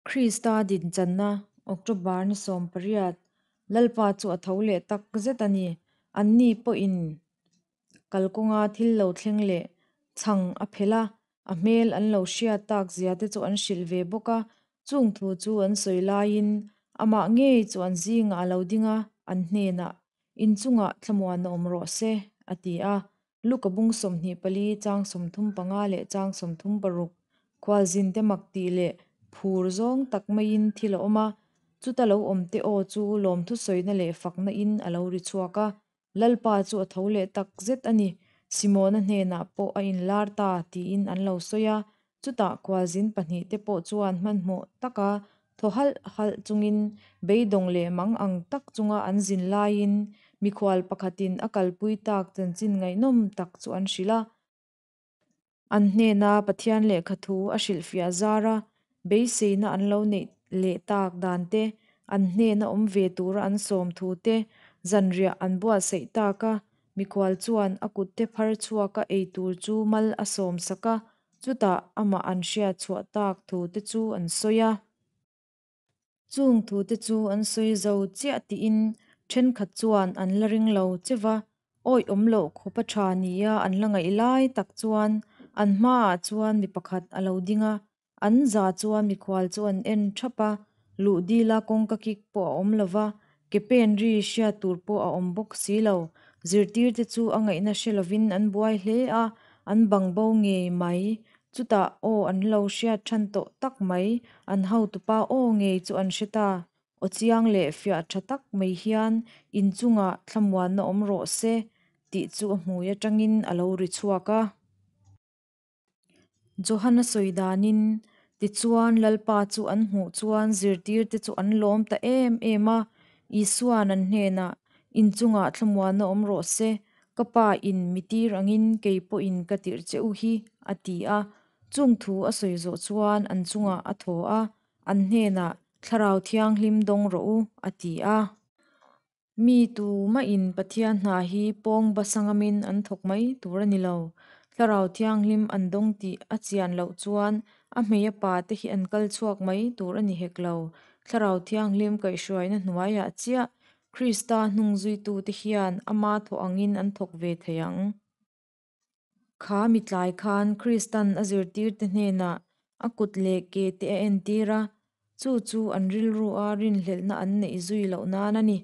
Krista dinchanna, October ni 18, Lalpa chu a tho leh tak zet a ni. Anni pawhin kalkawnga thil lo thleng leh chhang a phelh a, a hmel an lo hriat tak zia te chu an hrilh ve bawk a. Chung thu chu an sawi laiin amah ngei chu an zingah a lo ding a, an hnenah, Inchungah thlamuan a awm rawh se, a ti a. Luka bung 24 chang 35 leh chang 36 khualzinte mak tih leh phur zawng tak maiin thil a awm a, chuta lo awmte aw chu lawmthu sawina leh fakna in a lo ri chhuak a, Lalpa chu a tho leh tak zet a ni, Simona hnenah pawh a inlar ta tiin an lo sawi a, chutah khualzin pahnihte pawh chuan hmanhmawh taka thaw halh halh chungin beidawng leh mang ang tak chunga an zin laiin mikhual pakhatin a kalpui tak chanchin ngaihnawm tak chu an hrilh a. An hnena Pathian lehkha thu a hrilhfiah zar a, beiseina an lo neih leh tak dan te, an hnena awm ve tura an sawm thu te, zanriah an buatsaih tak a, mikhual chuan a kutte phar chhuaka ei tur chu mal a sawm sak a, chutah amah an hriat chhuah tak thu te chu an sawi a. Chung thute chu an sawi zo chiah tiin thenkhat chuan an la ring lo che va, awih awm loh khawpa tha nia an la ngaih lai tak chuan an hmaah chuan mi pakhat a lo ding a, an za chuan mikhual chu an en thap a, luh dila kawngka kik pawh a awm lo va, ke pen ri hriat tur pawh a awm bawk si lo. Zirtirte chu a ngaihna hre lovin an buai hle a, an bang bo ngei mai. Chutah aw an lo hriat than tawh tak mai, an hotupa aw ngei chu an hre ta. Aw chiang leh fiah tha tak mai hian inchungah thlamuanna awm rawh se tih chu a hmui atangin a lo ri chhuak a. Johana sawi danin, Tichuan Lalpa chu an hmuh chuan zirtirte chu an lawm ta em em a, Isua'n an hnenah, Inchungah thlamuanna awm rawh se, ka Pa in mi tir angin kei pawhin ka tirh che u hi, a ti a. Chung thu a sawi zawh chuan an chungah a thaw a, an hnenah, Thlarau Thianghlim dawng rawh u, a ti a. Mi tu mahin Pathian hna hi pawng basa ngamin an thawk mai tur a ni lo. Thlarau Thianghlim an dawng tih a chian loh chuan a hmei a pa te hi an kal chhuak mai tur a ni hek lo. Thlarau Thianghlim kaihhruaina hnuaiah chiah Krista hnungzuitute hian ama thawh angin an thawk ve thei ang. Kha mi tlai khan Kristan a zirtirte hnenah a kut leh ke te a entir a, chu chu an rilrua rinhlelhna an neih zui loh nan a ni.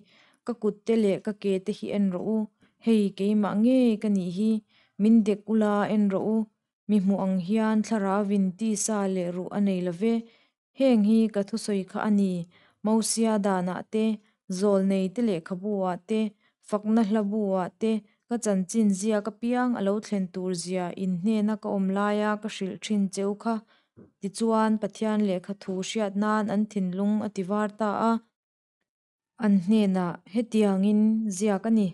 Ka kut te leh ka ke te hi en rawh u, hei keimah ngei ka nih hi, min dek ula en rawh u, mi hmuh ang hian thlarauin tisa leh ruh a nei lo ve, Heng hi ka thusawi kha a ni, Mosia danah te, Zawlnei te lehkhabu-ah te, Fakna hlabu-ah te, ka chanchin ziak apiang a lo thlen tur zia in hnena ka awm laia ka hrilh thin cheu kha. Tichuan, Pathian lehkha thu hriat nan an thinlung a ti var ta a. An hnenah hetiangin ziak a ni,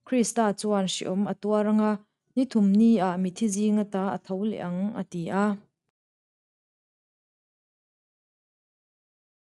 Krista chuan hriawm a tuar anga, ni thum ni-ah mithi zinga ta a tho leh ang, a ti a.